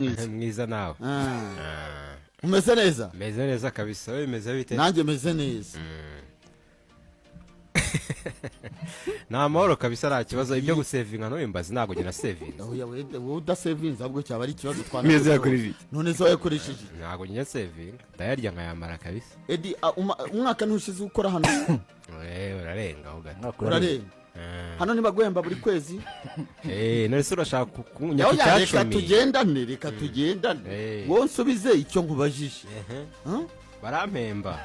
mwiza. Mwiza nawe. Ah. Umeze neza? Meze neza kabisa. Wowe bimeze bite? Nanjye meze neza. Ni amahoro kabisa, nta kibazo. Ibyo gusevinga ntubimbaze, ntabwo njye nasevinze. Oya, wowe udasevinze ahubwo cyaba ari ikibazo. Meza yakoresheje iki? None se wayakoresheje iki? Ntabwo njye sevinga, ndayarya nkayamara kabisa. Edi, umwaka ntushize ukora hano? Eh, urarenga aho gato. Urarenga. Hano ntibaguhemba buri kwezi? Eh, none se urashaka kunyaka Oya, reka icyacumi? tugendane, reka tugendane. Wowe nsubize icyo nkubajije. Huh? Barampemba,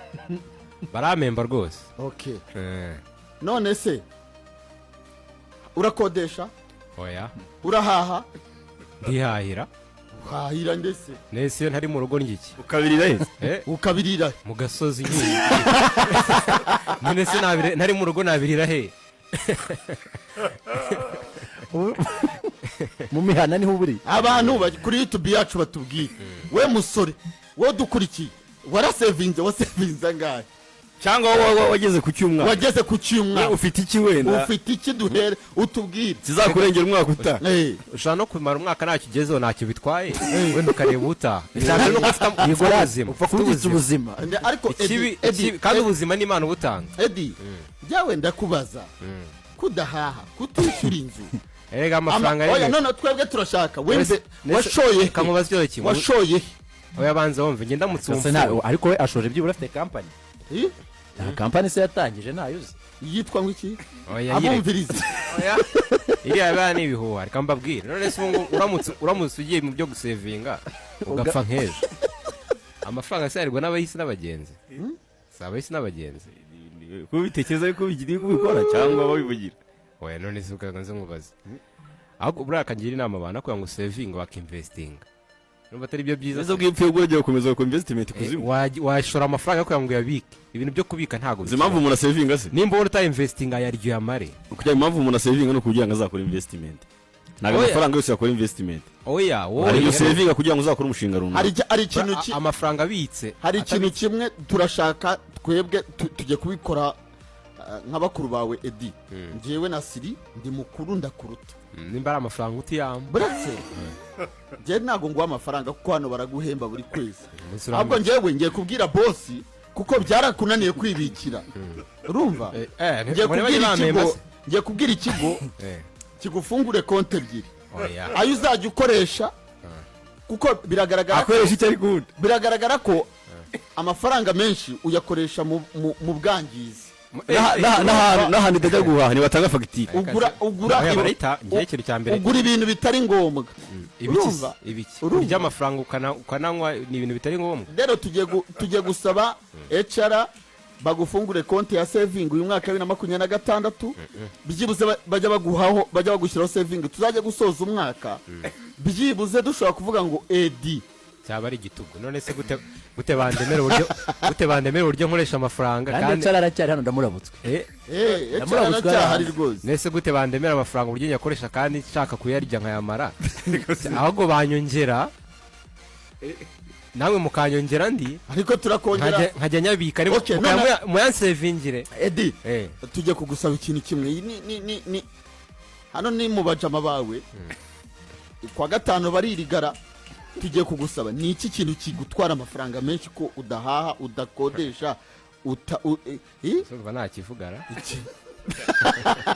barampemba rwose. Okay. Eh. None se urakodesha? Oya. Urahaha? Ndihahira. Uhahira ndetse? Nese iyo ntari mu rugo ndya iki? Ukabirira he? Eh, Ukabirira? Mu gasozi nyine. None se ntari mu rugo nabirira he? Mu mihana niho uba uri. Abantu kuri YouTube yacu batubwire, we musore, wowe dukurikiye, warasevinze? Wasevinze angahe? Cyangwa wowe wageze ku cy'umwaka? Wageze ku cy'umwaka? Ufite iki wenda? Ufite iki? Duhere utubwire. Kizakurengera umwaka utaha. Ushobora no kumara umwaka ntacyo ugezeho, ntacyo bitwaye, wenda ukareba utaha. Icya mbere ni uko ufite ubuzima. Upfa kuba ufite ubuzima. Ariko Edi, Ikibi Edi, kandi ubuzima ni Imana ubutanga. Edi, jyawe ndakubaza, kudahaha, kutishyura inzu? Erega amafaranga Oya, ari none twebwe turashaka wembe washoye he? Kamubaza ikibazo kimwe. Washoye he? Oya, banza wumve, njye ndamutse Ese wumva. Ariko we ashoje byibura afite kampani. Eh? Nta kampani se yatangije? Ntayo uzi? Yitwa ngo iki? Oya, yireke. Abumviriza. Oya, iriya biba ni ibihuha, reka mbabwire. None se ubu ngubu uramutse ugiye mu byo gusevinga ugapfa nk'ejo, amafaranga se yarirwa n'abahisi n'abagenzi? Si abahisi n'abagenzi. Kubitekereza ariko kubikora cyangwa babivugira? Oya, none se ukaganze nkubaze, ahubwo buriya akagira inama abantu kugira ngo sevinga bakinvestinga, numva atari byo byiza Neza se? bw'ipfuye ubwo ugiye gukomeza gukora investment kuzimu. Washora amafaranga kugira ngo uyabike. Ibintu byo kubika ntabwo Uzi impamvu umuntu asevinga se? Nimba ubona utayinvestinga, yarya uyamare. Kugira impamvu umuntu asevinga ni ukugira ngo azakore investment. Ntabwo Oya. amafaranga yose yakora investment. Oya, wowe Hari igihe usevinga kugira ngo uzakore umushinga runaka. Hari ikintu Amafaranga abitse hari ikintu kimwe turashaka twebwe, tujye kubikora nka bakuru bawe Edi. Njyewe na Siri ndi mukuru, ndakuruta. Nimba ari amafaranga utiyamba. Buretse, njyewe ntabwo nguha amafaranga kuko hano baraguhemba buri kwezi. Umunsi Ahubwo uramutse. njyewe ngiye kubwira bosi kuko byarakunaniye kwibikira, urumva? Ngiye Ngiye kubwira kubwira ikigo, ngiye kubwira ikigo kigufungure konti ebyiri, Oya. ayo uzajya ukoresha, kuko biragaragara ko Akoresha icyo ari kuwundi. biragaragara ko amafaranga menshi uyakoresha mu bwangizi. N'ahantu itajya guhaha ntibatanga fagitire. Ugura Oya, barayita. Ngewe ikintu cya mbere ugura ibintu bitari ngombwa. Ibiki? Urumva? Ibiki? Urumva? Kurya amafaranga ukananywa ni ibintu bitari ngombwa? Rero tugiye gusaba HR bagufungure konti ya saving uyu mwaka wa 2026, byibuze bajya baguhaho, bajya bagushyiraho saving, tuzajya gusoza umwaka byibuze dushobora kuvuga ngo Edi. Cyaba ari igitugu. None se gute bandemera uburyo nkoresha amafaranga? Kandi Kandi HR aracyari hano, ndamurabutswe. HR Ndamurabutswe. aracyahari rwose. Nese gute bandemera amafaranga uburyo nyakoresha kandi nshaka kuyarya nkayamara? Ahubwo banyongera, namwe mukanyongera ndi Ariko turakongera. nkajya nyabika ariko Okay, mukaya muyansevingire. Edi, tujye kugusaba ikintu kimwe. Iyi ni hano ni mu bajama bawe, kwa gatanu baririgara. Tugiye kugusaba, ni iki kintu kigutwara amafaranga menshi ko udahaha, udakodesha, uta eh? Urumva ntakivugara. Iki?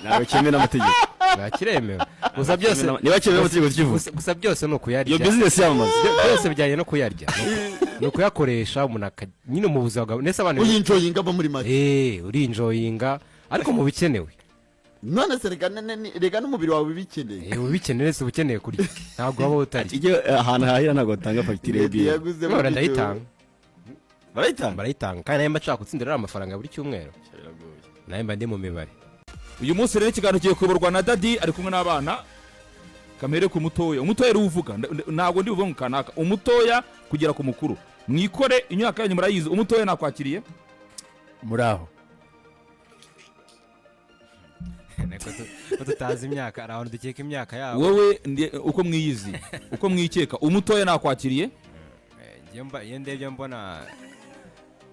Ntabwo cyemewe n'amategeko. Ntakiremewe gusa byose. Niba cyemewe n'amategeko tukivuga. Gusa byose ni ukuyarya. Iyo bizinesi yamamaza. Byose bijyanye no kuyarya, ni ukuyakoresha umuntu nyine mu buzima bwawe ndetse abantu Uyinjoyingamo muri make. Eh, urinjoyinga ariko mu bikenewe. None se rega rega n'umubiri wawe ubikeneye. Eh, ubikeneye se, uba ukeneye kurya, ntabwo waba utari Iyo ahantu hahira ntabwo batanga fagitire ya Edi BM. yaguzemo None video. ndayitanga. Barayitanga. Barayitanga, kandi nayo mba nshaka gutsindira ariya mafaranga buri cyumweru, nayo mba ndi mu mibare. Uyu munsi rero ikiganiro kigiye kuyoborwa na Dadi, ari kumwe n'abana. Kamere ku mutoya, umutoya ari uvuga. Ntabwo ndi buvuge ngo kanaka, umutoya kugera ku mukuru. Mwikore imyaka yanyu murayizi. Umutoya, nakwakiriye. Muri aho. Niko ko tutazi imyaka, hari abantu dukeka imyaka yabo. Wowe uko mwiyizi, uko mwikeka, umutoya nakwakiriye. Njye iyo ndebye mbona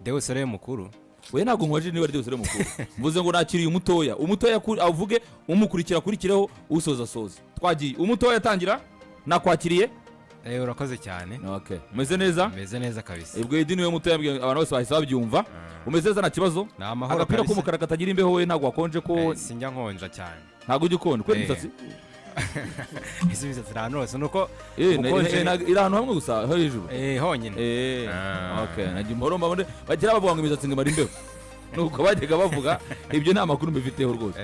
Deus ariwe mukuru. We, ntabwo nkoje niba ari Deus ari mukuru. Mvuze ngo nakiriye umutoya. Umutoya avuge, umukurikira akurikireho, usoza asoza. Twagiye, umutoya atangira, nakwakiriye. Urakoze cyane. Okay, umeze neza? Meze neza kabisa. Ubwo Edi niwe muto yabwiye, abantu bose bahise babyumva. Umeze neza, nta kibazo? Ni amahoro Agapira kabisa. k'umukara katagira imbeho, we ntabwo wakonje ko? Sinjya nkonja cyane. Ntabwo ujya ukonje kubera imisatsi? Ese imisatsi iri ahantu hose, nuko ubukonje- Iri ahantu hamwe gusa ho hejuru. Honyine. Ah. Okay, nagiye mporo mbabone bagira bavuga ngo imisatsi ngo imara imbeho, nuko bajyaga bavuga ibyo, nta makuru mbifiteho rwose.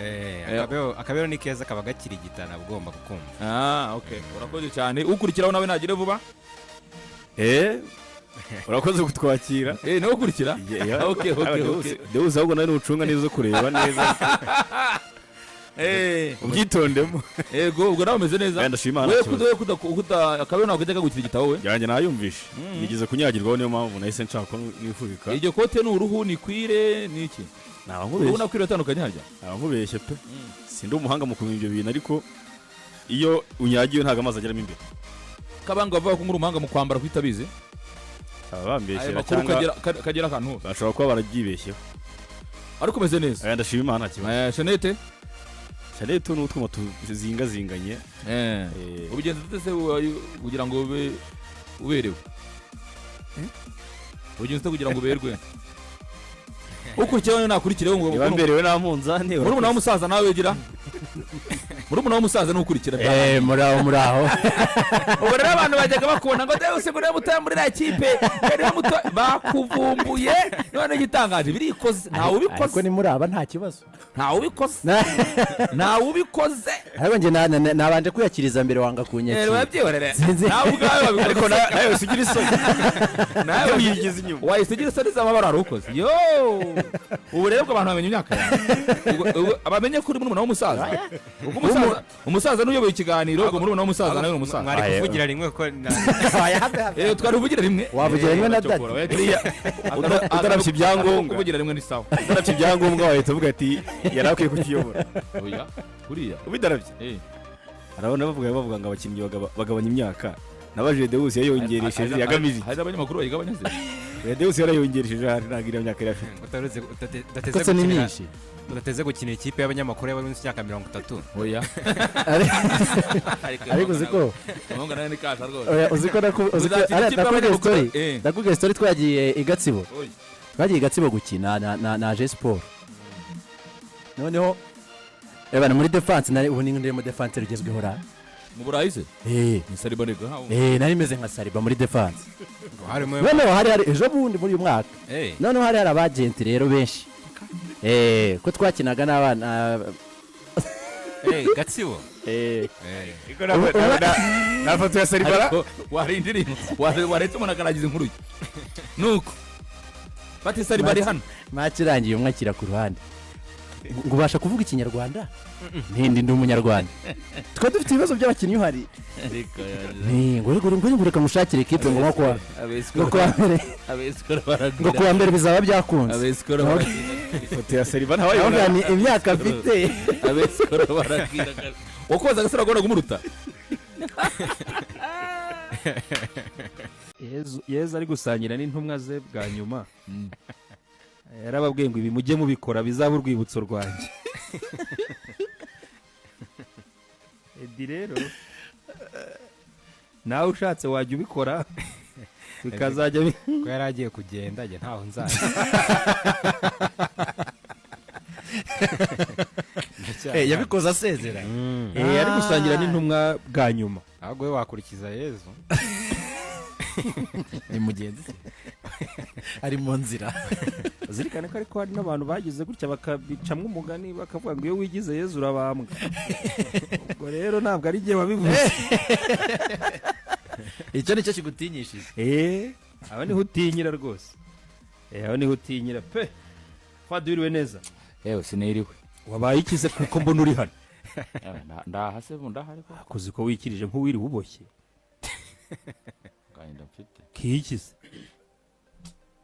Akabeho ni keza, kaba gakirigitana, ugomba kukumva. Ah, okay, urakoze cyane. Ukurikiraho nawe nagire vuba. Urakoze kutwakira. Nawe ukurikira. Okay. Deus, ahubwo nawe nucunga neza, kureba neza, ubyitondemo. Ego, ubwo nawe umeze neza? Ndashima Imana, We nta kibazo. kuda kuda akabeho ntabwo kajya kagukira igitabo we. Yanjye nayumvishe, nigeze kunyagirwaho, niyo mpamvu nahise nshaka ko nifubika. Iryo kote ni uruhu, ni cuir, ni iki? Naba Uruhu nkubeshye. na cuir atandukanye harya? Naba nkubeshye pe, sindi umuhanga mu kumenya ibyo bintu, ariko iyo unyagiwe ntabwo amazi ageramo imbere. Kabanga bavuga ko muri umuhanga mu kwambara kwitabizi. Baba Ayo bambeshyera makuru cyangwa kagera ahantu hose. Bashobora kuba barabyibeshyeho. Ariko umeze neza? Aya, ndashima Imana, nta kibazo. Shanete? Shanete ni utwuma tuzingazinganye. Ubigenza ute se kugira ngo ube uberewe? Ubigenza ute kugira ngo uberwe? Ukurikiyeho nakurikireho ngo Niba mberewe nta munzani. Murumuna w'umusaza nawe gira, murumuna w'umusaza nukurikira. Muraho, muraho. Ubu rero abantu bajyaga bakubona ngo Deus ngo niwe mutoya muri iriya kipe, ngo niwe muto, bakuvumbuye none igitangaje birikoze, ntawe Ariko ubikoze. ni muri aba nta kibazo. Ntawe ubikoze, ntawe ubikoze. Ariko njye nabanje kwiyakiriza mbere, wanga kunyakira. Wabyihorere. Sinzi. Nawe ubwawe wabikoze. Ariko nawe usigira isoni. Nawe wiyigize inyuma. Wahise ugira isoni z'amabara wari ukoze yo. Ubu rero ubwo abantu bamenya imyaka yawe. Ubwo bamenye ko uri murumuna w'umusaza. Ubwo umusaza n'uyoboye ikiganiro, ubwo murumuna w'umusaza nawe ni umusaza. Mwari Aye. kuvugira rimwe kuko Twari kuvugira rimwe. Wavugira rimwe na dadi. Buriya Utarabye ibyangombwa. Kuvugira rimwe ni sawa. Utarabye ibyangombwa wahita uvuga ati yari akwiye kukiyobora. Oya, buriya. Ubidarabye. Arabona bavuga ngo abakinnyi bagabanya imyaka, nabajije Deus yayongeresheje yagamije iki? Hari abanyamakuru bayigabanya se? Oya, Deus yarayongeresheje ahari ntabwo iriya myaka yari afite. Udateze Kose ni gukinira myinshi. Udateze gukina ikipe y'abanyamakuru y'abari munsi y'imyaka 30. Oya. Ariko uzi ko Umuhungu nawe ni kasha rwose. Oya, uzi ko uzi ko Uzakina ariya ikipe ndakubwiye y'abanyamakuru. story. Ndakubwiye story, twagiye i Gatsibo. Oya. Twagiye i Gatsibo gukina na AJE Sport. Noneho ebana muri defense nari ubu ni ndi mu defense rugezweho ra. Mu Burayi se? Eh. Ni Saliba nega. Nari meze nka Saliba muri defense. Harimo Noneho hari ejo bundi muri uyu mwaka. Noneho hari abagenti rero benshi. Ko twakinaga n'abana. Gatsibo. Nta foto ya Saliba. Ariko warindiriye, waretse umuntu akarangiza inkuru ye, nuko bati Saliba ari hano. Match irangiye, umwe akira ku ruhande ngo ubasha kuvuga Ikinyarwanda, ntindi ndi Umunyarwanda, twari dufite ibibazo by'abakinnyi uhari. Ngo reka mushakire ikipe ngo kuwa mbere Abesikora ngo baragwira. Kuwa mbere bizaba byakunze. Abesikora baragwira. Ifoto ya Saliba Ndavuga ntawayibona. ni imyaka mfite. Abesikora baragwira. Wakoze agasaro agomba kumuruta. Yezu ari gusangira n'intumwa ze bwa nyuma, yarababwiye ngo ibi mujye mubikora bizaba urwibutso rwanjye. Edi rero nawe ushatse wajya ubikora bikazajya Ko yari agiye kugenda, njye ntaho nzajya. Yabikoze asezera. Ari gusangira n'intumwa bwa nyuma. Ahubwo we wakurikiza Yezu. Ni mugenzi se ari mu nzira. Uzirikane ko ariko hari n'abantu bagize gutya bakabicamo umugani, bakavuga ngo iyo wigize Yezu urabambwa. Ubwo rero ntabwo ari igihe wabivuze. Icyo nicyo kigutinyishije. Aho niho utinyira rwose. Aho niho utinyira pe. Fadi, wiriwe neza? Yewe, siniriwe. Wabaye ikize kuko mbona uri hano? Ndaha se, ndaha ariko. Akoze ko wikirije nk'uwiriwe uboshye. Gahinda mfite. Kikize.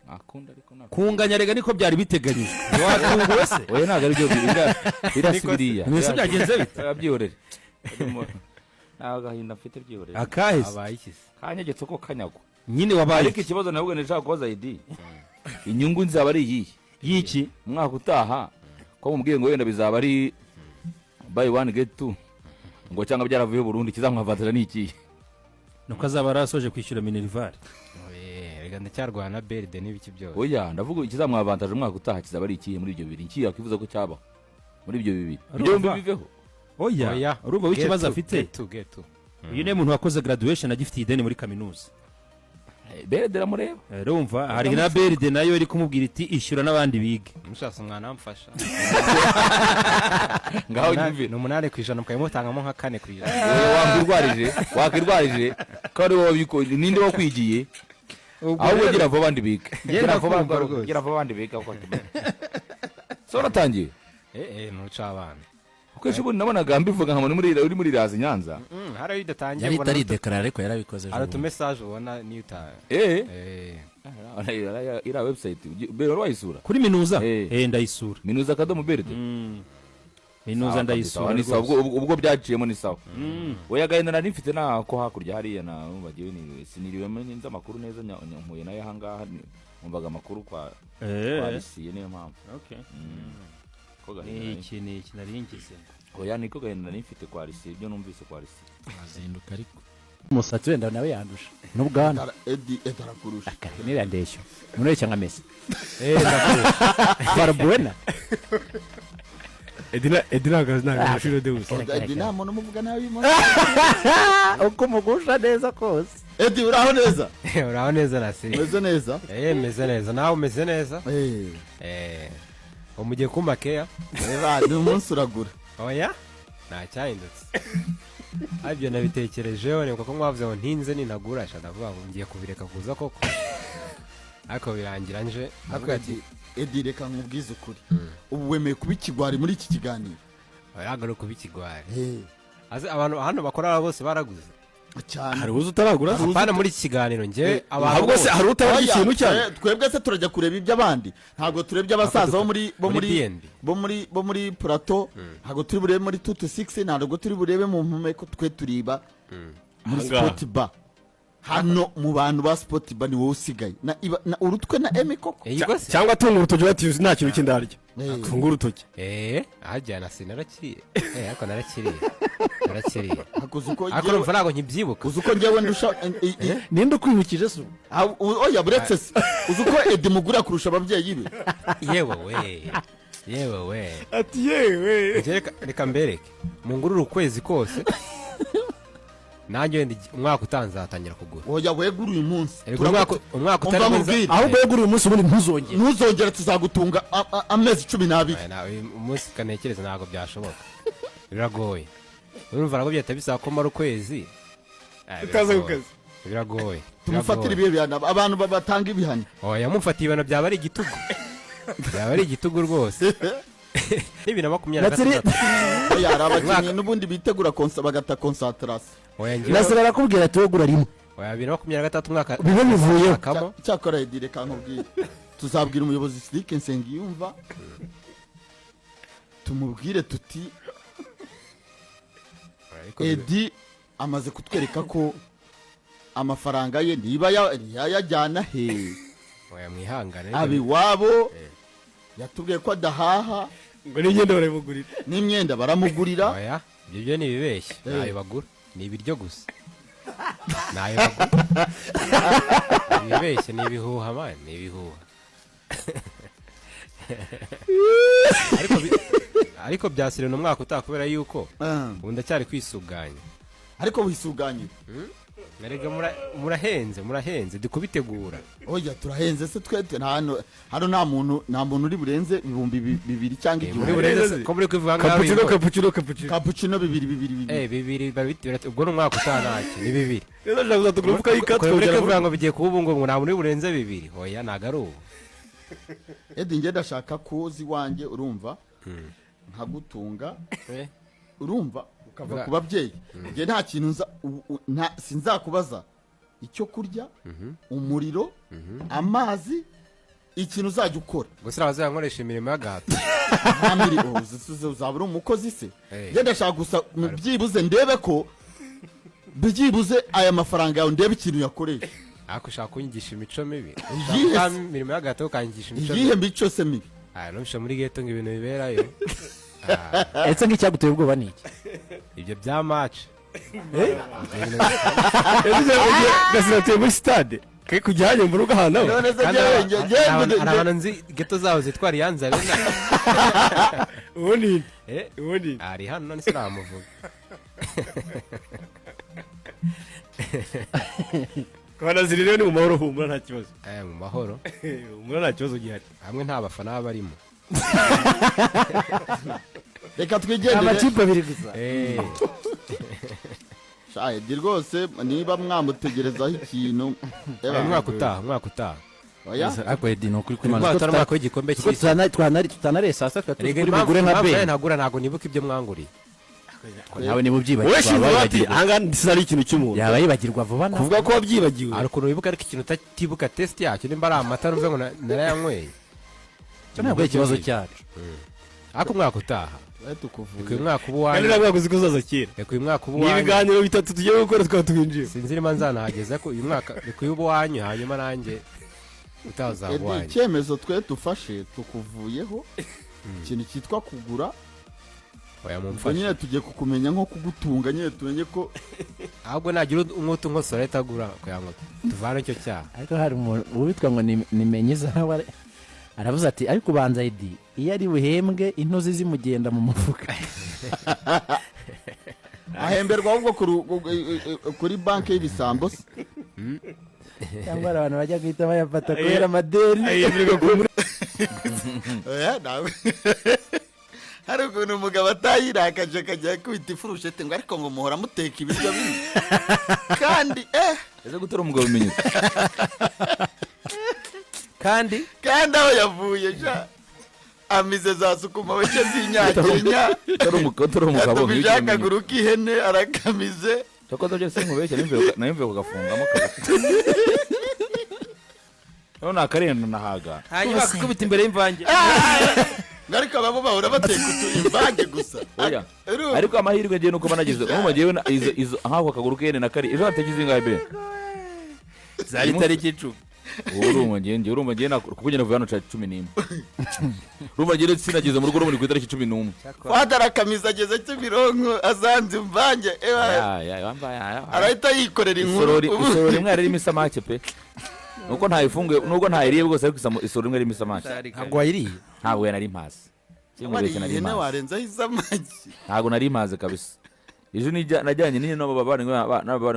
Nakunda ariko ntabwo. Kunganya rega niko byari biteganyijwe, watunguwe se? Oya, ntabwo ari byo, biriya si biriya. Mwese byagenze bite? Byihorere, nta gahinda mfite, byihorere. Akahise. Abaye iki se? Kanyegetse ko kanyagwa. Nyine wabaye Ariko ikibazo nabwo nishaka kubaza Edi, inyungu nzaba ari iyihe? Y'iki? Umwaka utaha ko mubwiye ngo wenda bizaba ari buy one get two, ngo cyangwa byaravuye Burundi, ikizamwavanzira ni ikihe? Nuko azaba yarasoje kwishyura minerval. Reka, ndacyarwana na BRD n'ibiki byose. Oya, ndavuga ikizamwavantaje umwaka utaha kizaba ari ikihe muri ibyo bibiri? Iki yakwifuza ko cyabaho muri ibyo bibiri? Ibyo Urumva? byombi biveho. Oya, urumva w'ikibazo afite? Getu getu. Uyu ni umuntu wakoze graduation agifitiye ideni muri kaminuza. BRD iramureba. Urumva hari na BRD nayo iri kumubwira iti: "Ishyura n'abandi bige." Mushatse umwana wamfasha. Ngaho nyumvire. Ni 8% mukaba mutangamo nka 4%. Wowe wakwirwarije ko ari wowe ninde wakwigiye? Ahubwo gira vuba abandi biga. Gira vuba. Ndakumva rwose. Gira vuba abandi biga kuko so uratangiye. Ntuca abana. Kuko ejo bundi nabonaga mbivuga nka muri uri muri razi Nyanza. Hari ayo udatangiye Yari ubona. itaridekarara, ariko yarabikoze ejo Hari bundi. utumesaje ubona niyo uta Iriya website mbere wari wayisura? Kuri Minuza? Eh. Ndayisura. Minuza.brd. Minuza ndayisura Ni sawa. rwose. Ubwo byaciyemo ni sawa. Oya, agahinda nari mfite nako hakurya hariya na bagiwe ni siniriwe nzi amakuru neza, mpuye nayo ahangaha, numvaga amakuru kwa Risiye, niyo mpamvu. Ko gahinda nari Iki ni iki nari ngize? Oya, niko gahinda nari mfite kwa Risiye, ibyo numvise kwa Risiye. Azinduka ariko. Umusatsi wenda nawe yandusha n'ubwanwa. Edi arakurusha. Niriya ndeshyo umuntu nka Messi Barbuena. Edi ntabwo amashuri Deus. Edi nta muntu umuvuga nabi mo. Uko umugusha neza kose. Edi, uraho neza? Uraho neza, Nasiri? Umeze neza? Meze neza, nawe umeze neza? Eh. Umugiye kumpa keya. Reba, ni umunsi uragura. Oya, nta cyahindutse. Aribyo nabitekerejeho, nibuka ko mwavuze ngo ntinze ninagura sha, ndavuga ngo ngiye kubireka kuza koko, ariko birangira nje Ariko Edi, Edi, reka nkubwize ukuri, ubu wemeye kuba ikigwari muri iki kiganiro. Oya, ari kuba ikigwari. Eh. Azi abantu hano bakora bose baraguze. Cyane. Hari uzi utaragura? Apana muri iki kiganiro, njye abantu Ahubwo se bose. hari utabona Oya, ikintu cyane? Twebwe se turajya kureba iby'abandi? Ntabwo turebye abasaza bo muri muri BNB. bo muri Plateau, ntabwo turi burebe muri 2 to 6, ntabwo turi burebe mu mpumeko. Twe turiba muri Ahangaha. Sport Bar hano. Mu bantu ba Sport Bar ni wowe usigaye na, na urutwe na Emi koko. Yego se. Cyangwa atunga urutoki bati: "Nta kintu kindarya." Tunga urutoki. Ahajya na sinarakiriye, ariko narakiriye. Hakuze uko Ariko urumva ntabwo nkibyibuka. Uzi uko njyewe ndusha Ninde ukwibukije se ubu? Oya, buretse se, uzi uko Edi mugura kurusha ababyeyi be? Yewe we, yewe we! Ati: "Yewe." Njye reka mbereke mungurure ukwezi kose, nanjye wenda umwaka utanzatangira kugura. Oya, wegura uyu munsi. Erega umwaka Umva utari nkubwire. Ahubwo yegura uyu munsi, ubundi ntuzongere. Ntuzongere, tuzagutunga amezi 12. Oya, uyu munsi kanekereza ntabwo byashoboka, biragoye. Urumva nabwo byahita bisaba ko mara ukwezi. Utaza ku Biragoye. kazi. Biragoye. Tumufatire Biragoye. ibihe bihano, abantu batanga ibihano. Oya, mufatiye ibihano byaba ari igitugu, byaba ari igitugu rwose. 2026. Oya, hari abakinnyi n'ubundi bitegura bagata concentration. Oya, njyewe Nasira arakubwira ati: "Wegura rimwe." Oya, 2026 umwaka Bibe bivuyeho. akamo. Cyakora Edi, reka nkubwire, tuzabwira umuyobozi Sidike Nsengiyumva, tumubwire tuti: Ariko "Edi amaze kutwereka ko amafaranga ye niba yayajyana he." Oya, mwihangane. Aba iwabo yatubwiye ko adahaha. Ngo n'imyenda barayimugurira. N'imyenda baramugurira. Oya, ibyo byo ni ibibeshya. Ntayo bagura, ni ibiryo gusa, ntayo bagura. Ibibeshya ni ibihuha man, ni ibihuha. Ariko byasirena umwaka utaha kubera yuko ubu ndacyari kwisuganya. Ariko wisuganye. Erega murahenze, murahenze, ndi kubitegura. Oya, turahenze se? Twe hano nta muntu uri burenze 2000 cyangwa Muri 1000. burenze se, ko muri kubivuga ngaho? Cappuccino, cappuccino, cappuccino. Cappuccino bibiri bibiri bibiri. Bibiri ubwo ni umwaka utaha, ntacyo, ni bibiri. Rero ndashaka kuzatugura umufuka w'ikatsi. Kure muri tukawujyana kuvuga ngo bigiye kuba ubu ngubu, nta muntu uri burenze bibiri. Oya, ntabwo ari ubu. Edi, njye ndashaka kuza iwanjye, urumva, nkagutunga. Urumva, ukava ku babyeyi. Njye nta kintu nza sinzakubaza icyo kurya, umuriro, amazi. Ikintu uzajya ukora, Gusa abazajya imirimo y'agahato. Nta mirimo, uzaba uri umukozi se? Njye ndashaka gusa byibuze ndebe ko byibuze aya mafaranga yawe, ndebe ikintu yakoresha. Ariko ushaka kunyigisha imico mibi. Iyihe Ushaka se? imirimo y'agahato ukanyigisha imico Iyihe mibi. mico se mibi? Numvise muri ghetto ngo ibintu biberayo. Ese nk'icyaguteye ubwoba ni iki? Ibyo bya match. Gasina atuye muri stade kari kujya hajya mu rugo ahantu aba. None se Kandi njyewe hari abantu nzi geto zabo zitwa Allianz Arena. Uwo ni Eh, uwo ni ari hano none sinamuvuga. Kanaziri rero ni mu mahoro, humura nta kibazo. Mu mahoro. Humura nta kibazo gihari. Hamwe nta bafana baba barimo. Reka twigendere. Amakipe abiri gusa. Sha, Edi rwose niba mwamutegerezaho ikintu. Umwaka utaha, umwaka utaha. Oya. Ariko Edi, ni ukuri kw'Imana, Umwaka utaha, kuko umwaka w'igikombe kuko cy'isi. Tutanariye saa sita, twari Erega kuri impamvu bugure nka impamvu nawe Ben. ntagura, ntabwo nibuka ibyo mwanguriye. Nawe niba ubyibagirwa, Wowe shinzwe waba ati wibagirwa. ahangaha sinari ikintu cy'umuntu. Yaba yibagirwa vuba na Kuvuga ko wabyibagiwe. Hari ukuntu wibuka ariko ikintu utatibuka taste yacyo, nimba ari amata numve ngo narayanyweye. Cyo ntabwo ari ikibazo cyacu. Ariko umwaka utaha, Tubaye tukuvuye. reka uyu mwaka uba Kandi uwanyu. ntabwo wakoze ko uzaza kera. Reka uyu mwaka uba Ni uwanyu. ibiganiro bitatu tugiye gukora twaba twinjiye. Sinzi niba nzanahageza, ko uyu mwaka reka uyu uba uwanyu, hanyuma nanjye utazaba Edi, uwanyu. icyemezo twe dufashe, tukuvuyeho ikintu cyitwa kugura. Oya, Ubwo mumfashe. nyine tugiye kukumenya nko kugutunga nyine, tumenye ko Ahubwo nagira umwuta unkosora ahita agura kugira ngo tuvane icyo cyaha. Ariko hari umuntu witwa ngo ni Menyiza we aravuze ati: "Ariko ubanza Edi iyo ari buhembwe intozi zimugenda mu mufuka." Ahemberwa ahubwo kuri banki y'ibisambo se. Cyangwa hari abantu bajya guhita bayafata kubera amadeni. Oya, hari ukuntu umugabo atayirakaje akajya akubita ifurusheti ngo: "Ariko ngo muhora muteka ibiryo bimwe kandi Ese gutora umugabo bimenyetso? Kandi Kandi aho yavuye sha amize za sukuma weke z'inyagenya. Utari umugabo. Yatumije akaguru k'ihene arakamize. Cyakoze byose nkubeshya, nimvuye kugafungamo kabisa. None akarenda nahaga. Hanyuma akakubita imbere y'imvange. Ngo ariko ababo bahora bateka utu imvange gusa. Oya. Urumva? Ariko amahirwe ngiye nuko banagize urumva ngewe izo izo nk'ako kaguru k'ihene na kari ejo hatekize ingahe be? Zari tariki 10. Ubu urumva ngewe kuko ngenda vuba hano ca 11, urumva ngewe sinageze mu rugo urumva ni ku itariki 11. Fada arakamiza ageze Kimironko azanze imvange, ewa. Ya, ya, wambaye, ya, ya. Arahita yikorera inkuru. Isorori Ubu isorori imwe yari irimo isamake pe, nuko ntayifunguye, nubwo ntayiriye bwose, ariko isorori imwe irimo isamake. Ntabwo wayiriye? Ntabwo nari mpazi. Wariye Sinkubeshye, nari ihene mpazi. warenzaho iz'amagi. Ntabwo nari mpaze kabisa. Ejo najyanye nyine n'abavandimwe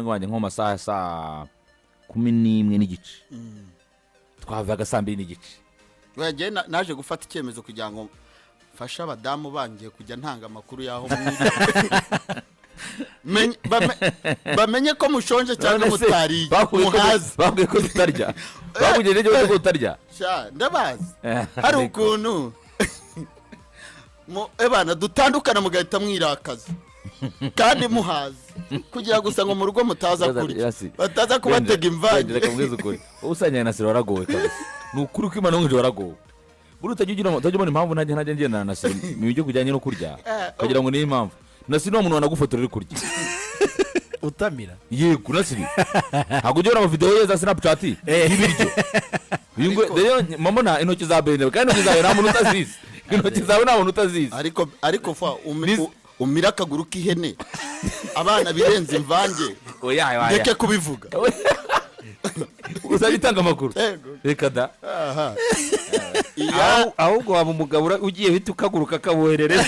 banjye nko mu masaha ya saa 11:30, twavaga saa 2:30. Oya, njyewe naje gufata icyemezo kugira ngo mfashe abadamu bangiye kujya ntanga amakuru y'aho mwiriwe. Bamenye ko mushonje cyangwa None se, mutariye bakubwiye ko- muhaze. Bakubwiye ko tutarya, bakubwiye ko tutarya. Sha, ndabazi, hari ukuntu ebana dutandukana mugahita mwirakaza kandi muhaze, kugira gusa ngo mu rugo mutaza kurya, bataza kubatega imvange. Reka mbwize ukuri, wowe usangiye na Siro waragowe kabisa. Ni ukuri ko Imana wumvise waragowe. Buriya utajya ubona impamvu ntajya ngendana na Siro mu buryo kujyanye no kurya, ukagira ngo niyo impamvu. Na Siro ni umuntu wanagufotora uri kurya. Utamira. Yego, na Siro ntabwo ujya ubona amavidewo ye za Snapchat y'ibiryo. Uyu rero mbona intoki za Bene, kandi intoki zawe nta muntu utazizi, intoki zawe nta muntu utazizi. Ariko fa umire akaguru k'ihene abana birenze imvange. Oya, oya. Ndeke kubivuga. Uzajya utanga amakuru. Yego. Reka da. Aha. Iya. Ahubwo waba umugabo ugiye uhita ukaguruka akaboherereza.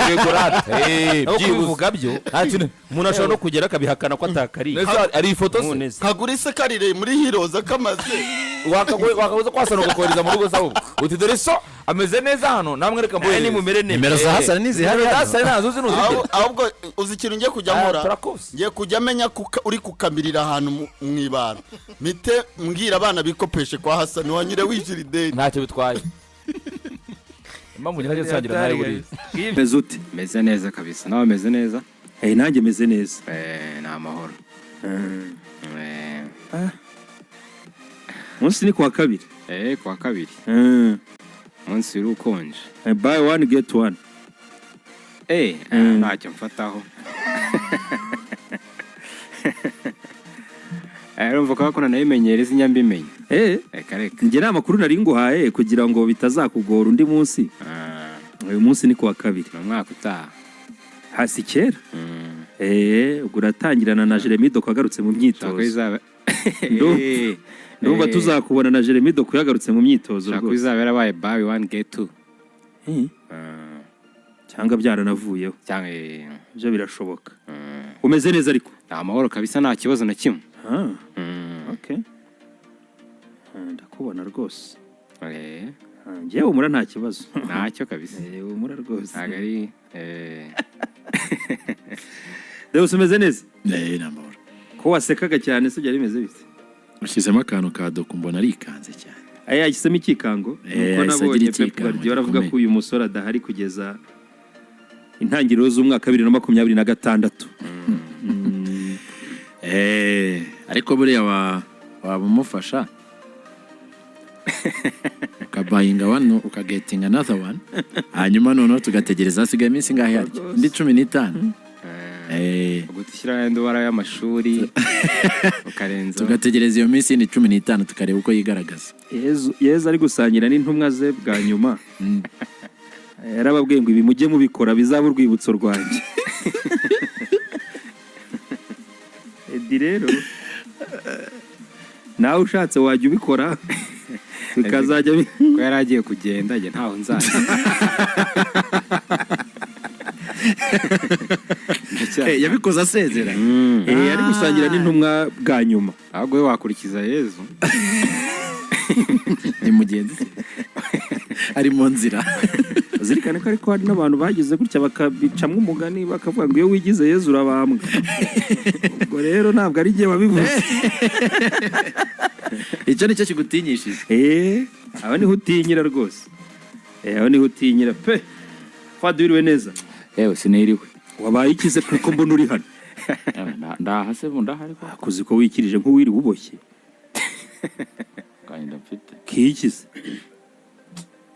Yego rata. Aho Byibuze. kubivuga byo, Nta kintu. umuntu ashobora no kugera akabihakana ko atakariye. Nese ari ifoto se? None se. Kagura isekarire muri hiroza kamaze. Wakabuza kwasana ugakohereza mu rugo se, ahubwo uti: "Dore so ameze neza hano, namwe reka mboherereze." Nimumere neza. Nimero za Hasani ntizihari Nimero za hano. Hasani ntazo uzi, ntuzigera. Ahubwo uzi ikintu ngiye kujya nkora? Turakose. Ngiye kujya menya uri kukamirira ahantu mu ibara, mite mbwira abana bikopeshe kwa Hasani wanyure wishyura ideni. Ntacyo bitwaye, impamvu njye ntajya nsangira nawe buriya. Meze ute? Meze neza kabisa, nawe meze neza? Eh, nanjye meze neza. Ni amahoro. Munsi ni kuwa kabiri. Kuwa kabiri. Umunsi wari ukonje. Buy one get one. Ntacyo mfataho. Urumva ko nayimenyera izi nyambimenye. Reka reka. Njye nta makuru nari nguhaye kugira ngo bitazakugora undi munsi. Ah, Uyu munsi ni kuwa kabiri. Ni umwaka utaha. Hasi kera. Ubwo uratangirana na Jeremy Doku agarutse mu Ushaka ko myitozo. izaba Ndumva tuzakubona na Jeremy Doku yagarutse mu myitozo ushaka ko rwose. izaba yarabaye buy one get two. Cyangwa byaranavuyeho. Cyangwa Ibyo birashoboka. Umeze neza ariko? Ni amahoro kabisa, nta kibazo na kimwe. Ah, okay. Ndakubona rwose. Njyewe humura, nta kibazo. Ntacyo kabisa. Humura rwose. Ntabwo ari Deus, umeze neza? Ni amahoro. Ko wasekaga cyane se, byari bimeze bite? Ushyizemo akantu ka Doku, mbona arikanze cyane. Aya yahisemo ikikango. Eh, Nuko yahise nabonye agira Pep ikikango Guardiola avuga gikomeye. ko uyu musore adahari kugeza intangiriro z'umwaka 2026. Ariko buriya waba umufasha ukabayinga one, ukagetinga another one, hanyuma noneho tugategereza. Hasigaye iminsi ingahe harya? Indi 15. Ubwo dushyiraho ayandi ubara y'amashuri ukarenza. Tugategereza iyo minsi yindi 15, tukareba uko yigaragaza. Yezu ari gusangira n'intumwa ze bwa nyuma, yarababwiye ngo ibi mujye mubikora bizaba urwibutso rwanjye. Edi rero nawe ushatse wajya ubikora bikazajya Ko yari agiye kugenda, njye ntaho nzajya. Yabikoze asezera. Ari gusangira n'intumwa bwa nyuma. Ahubwo we wakurikiza Yezu. Ni mugenzi se. Ari mu nzira. Zirikane ko ariko hari n'abantu bagize gutya bakabicamo umugani, bakavuga ngo iyo wigize Yezu urabambwa. Ubwo rero ntabwo ari jye wabivuze. Icyo nicyo kigutinyishije. Aho niho utinyira rwose. Aho niho utinyira pe. Fadi, wiriwe neza? Yewe, siniriwe. Wabaye ikize kuko mbona uri hano? Ndaha se, ndaha ariko. Kuzi ko wikirije nk'uwiriwe uboshye. Gahinda mfite. Kikize?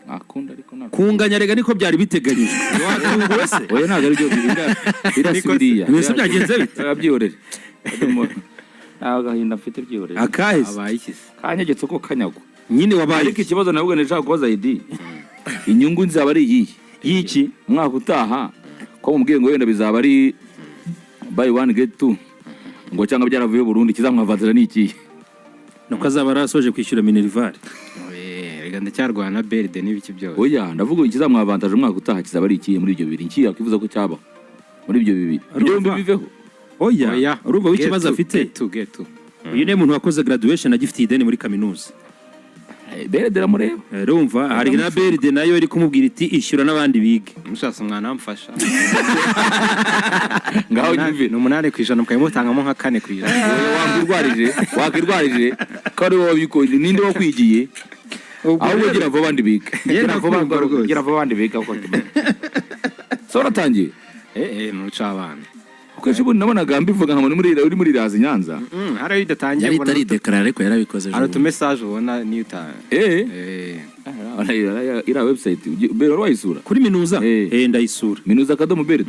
Nakunda ariko ntabwo. Kunganya rega niko byari biteganyijwe. Watunguwe se? Oya, ntabwo aribyo, biriya si biriya. Mbese byagenze bite? Oya, byihorere. Nta gahinda mfite, byihorere. Akahise. Abaye ikize? Kanyegetse ko kanyagwa. Nyine wabaye Ariko ikibazo navuga nshaka kubaza Edi, inyungu nzaba ari iyihe? Y'iki? Umwaka utaha ko mubwiye ngo wenda bizaba ari buy one get two, ngo cyangwa byaravuye Burundi, ikizamwavanzira ni ikihe? Nuko azaba yarasoje kwishyura minerval. Rega ndacyarwana na BRD n'ibiki byose. Oya, ndavuga ikizamwavantaje umwaka utaha kizaba ari ikihe muri ibyo bibiri? Iki yakwifuza ko cyabaho muri ibyo bibiri, ibyo byombi Urumva? biveho. Oya, urumva w'ikibazo Get two, afite? get two, get two. Uyu ni umuntu wakoze graduation agifitiye ideni muri kaminuza. BRD iramureba. Urumva hari na BRD nayo iri kumubwira iti ishyura n'abandi bige. Mushatse umwana wamfasha. Ngaho nyumve. Ni 8% mukaba mutangamo nka 4%. Wakwirwarije ko ari wowe wabikoze, ninde wakwigiye? Ahubwo gira vuba abandi biga. Gira vuba. Ndakumva rwose. Gira vuba abandi biga kuko so waratangiye. Ni uruca abana. Kuko ejo bundi nabonaga mbivuga nka muri uri muri razi Nyanza. Hari ayo idatangiye Yari ubona itari dekarara, ariko yarabikoze ejo hari bundi. utumesaje ubona niyo uta Iriya website mbere wari wayisura? Kuri minuza? Eh. Ndayisura. Minuza.brd.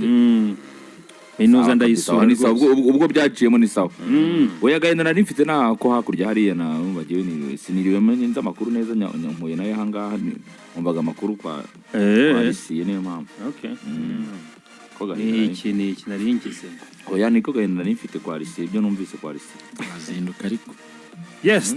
Minuza Sawa ndayisura kabisa, ni sawa. rwose. Ubwo byaciyemo ni sawa. Oya, agahinda nari mfite nako hakurya hariya na numva jyewe siniriwe menye nzi amakuru neza, mpuye nayo ahangaha, numvaga amakuru kwa Risiye, niyo mpamvu. Okay. Ko gahinda nari Ni iki, ni iki nari ngize? Oya, niko gahinda nari mfite kwa Risiye, ibyo numvise kwa Risiye. Azinduka ariko. Yes.